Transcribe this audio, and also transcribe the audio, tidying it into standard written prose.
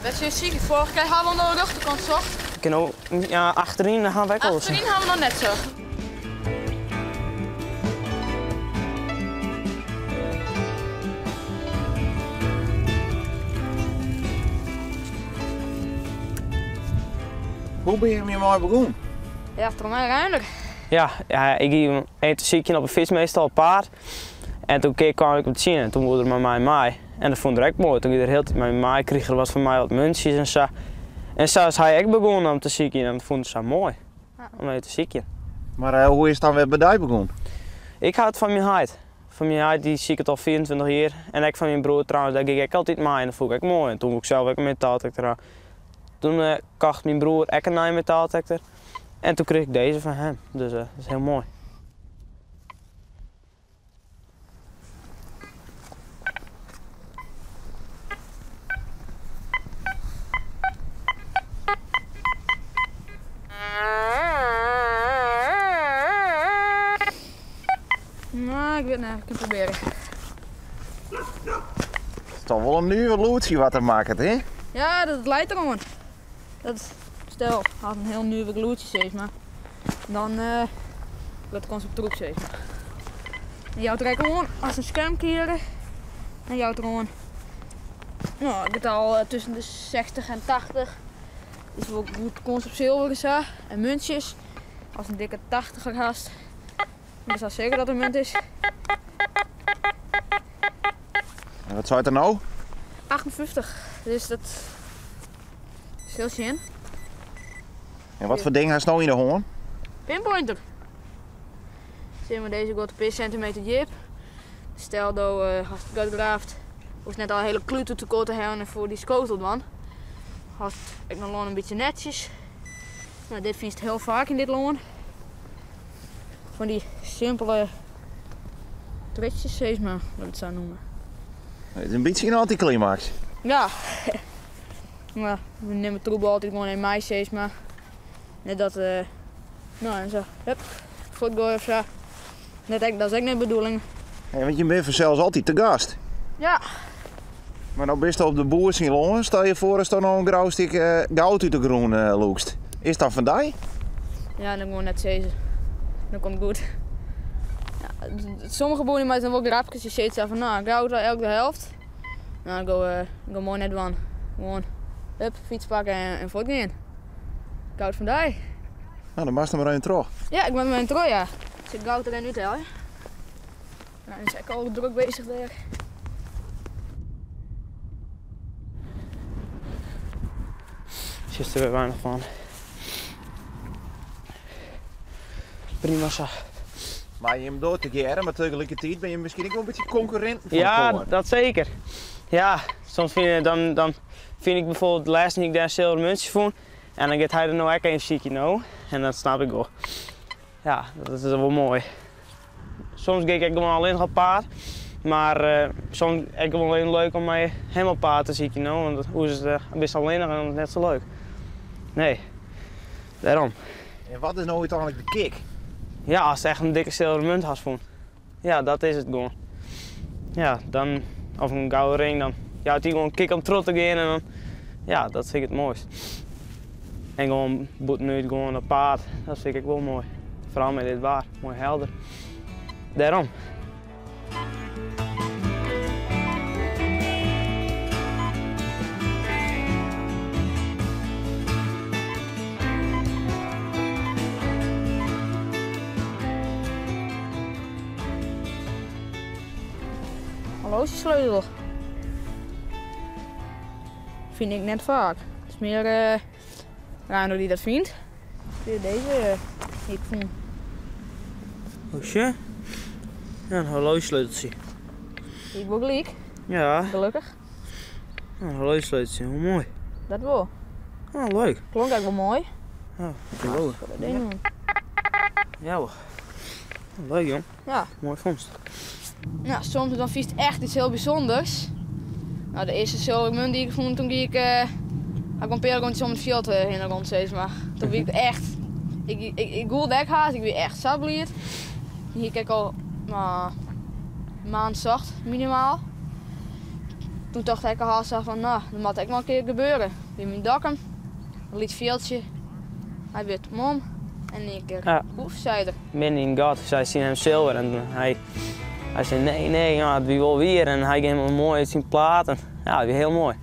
Wêr sille sykje? Foarige kear ha we oan de rjochterkant socht. Kin no, ja, achteryn ha we ek al. Achteryn ha we noch net socht. Hoe bin je hjirmei begûn? Ja, troch my Reinder. Ja, ja, ik gie even te sykjen op 'e fyts meastal op paad. En toen kear kwam ik him tsjin en toen woe er mei my mei. En dat fûn er ek moai. Toen gie er hieltyd mei my mei, krige er wat fan my, wat muntsjes en sa. En sa is hy ek begûn om te sykjen en dat fûn er sa moai om even te sykjen. Mar hoe is it dan wer by dy begûn? Ik ha it fan myn heit. Fan myn heit, dy siket al 24 jier. En ek fan myn broer trouwens, dêr gie ik ek altyd mei en dat fûn ik ek moai. En toen woe ik sels ek in metaaldetektor ha. Toen kocht myn broer ek in nije metaaldetektor en toen krige ik dizze fan him. Dus dat is hiel moai. Nou, ik wit net, ik kin probearje. It is toch wol in nuver lûdsje wat er makket, hè? Ja, dat leit der oan. Dat stel hat in hiel nuver lûdsje sis mar. Dan uh, wurdt de kâns op troep sis mar. En jout er ek oan as in skermkearer. En jout er oan no, it getal eh, tusken de 60 en 80 is wol goed kâns op silver en sa. En muntsjes, as in dikke tachtiger hast, dan is dat seker dat er munt is. En wat seit er no? 58, dus dat sil sjen. En wat foar ding hast no yn de hân? Pinpointer. Sjen we dizze giet in pear sintimeter djip. Stel do uh, hast it gat graaft, hoechst net al hiele klút út elkoar te heljen foar dy skotel dwaan. Hast ek noch lân in bytsje netsjes. Nou, dit fynst hiel faak yn dit lân. Fan dy simpele tritsjes, sis mar, laat ik it sa noeme. Het is in bytsje in anticlimax. Ja. Ja, we nimme troep altyd gewoan even mei, sis mar. Net dat, uh, no en sa, hup, fuortgoaie of sa. Net ek, dat is ek net bedoeling. Hey, want je bent fansels altyd te gast. Ja. Mar no bist op de boer syn lân. Stel je foar ast no in grou stik eh, goud út de grûn eh, lûkst. Is dat fan dy? Ja, dan gewoan net sizze. Dan komt goed. Ja, sommige boeren meitsje dan wol grapkes. Je sizze sa fan, nou, goud elk de helft. Nou, dan go, go moai net dwaan. Gewoan, hup, fyts pakke en fuortgean. Goud fan dy. Nou, dan moatst der mar even troch. Ja, ik moat mar even troch, ja. Sil goud der even úthelje. Nou, is ek al drok bezich dêr. Sjochst der wer weinich fan. Prima sa. Mar jim dogge tegearre, mar tagelikertiid binne jim miskien ek wol in bytsje konkurrinten fan Ja, elkoar. dat seker. Ja, soms fyn ik, dan, dan fyn ik bijvoorbeeld lêsten hie ik dêr in silveren muntsje fûn en dan giet hy der no ek even sykjen no en dat snap ik wol. Ja, dat is wol moai. Soms gean ik ek gewoan allinnich op paad, mar soms ek gewoan even leuk om mei him op paad te sykjen no, want oars is it bist allinnich en dan is it net sa leuk. Nee, dêrom. En wat is no úteinlik de kick? Ja, ast echt in dikke silveren munt hast fûn. Ja, dat is it gewoan. Ja, dan, of in gouden ring, dan jout dy gewoan in kick om troch te gean en dan, ja, dat fyn ik it moaist. En gewoan bûtenút, gewoan op paad, dat fyn ik ek wol moai. Foaral mei dit waar, moai helder. Dêrom. Horlogesleutel. Fyn ik net faak. It is mear uh, Rano dy't dat fynt. Dizze hie ik fûn. Hoesje? Ja, in horlogesleuteltsje. Hie ik wol gelyk. Ja. Gelokkich. Een horlogesleuteltsje, hoe moai. Dat wol. Oh, leuk. Klonk ek wol moai. Oh, geweldig. Ja hoor. Leuk jong. Ja. Moai vondst. Nou, soms dan fynst echt iets hiel bysûnders. Nou, de earste silveren munt dy't ik fûn, toen gie ik, uh, ik in pear rûntsjes om it fjild eh, hinne rond, sis mar. Toen wie ik echt, ik, ik, ik gûlde ek haast, ik wie echt sa bliid. Hie ik ek al nou, in maand socht, minimaal. Toen tocht ik al sa fan, no, dat moat ek wol in kear gebeure. By myn Dokkum, in lyts fjildsje. Hy wit mom en in ien kear, Ja. poef, sei er. Midden yn it gat, sei tsjin him silver en hy, hy sei nee, nee, ja, it wie wol wier en hy gie hielendal moai út syn platen. Ja, it wie hiel moai.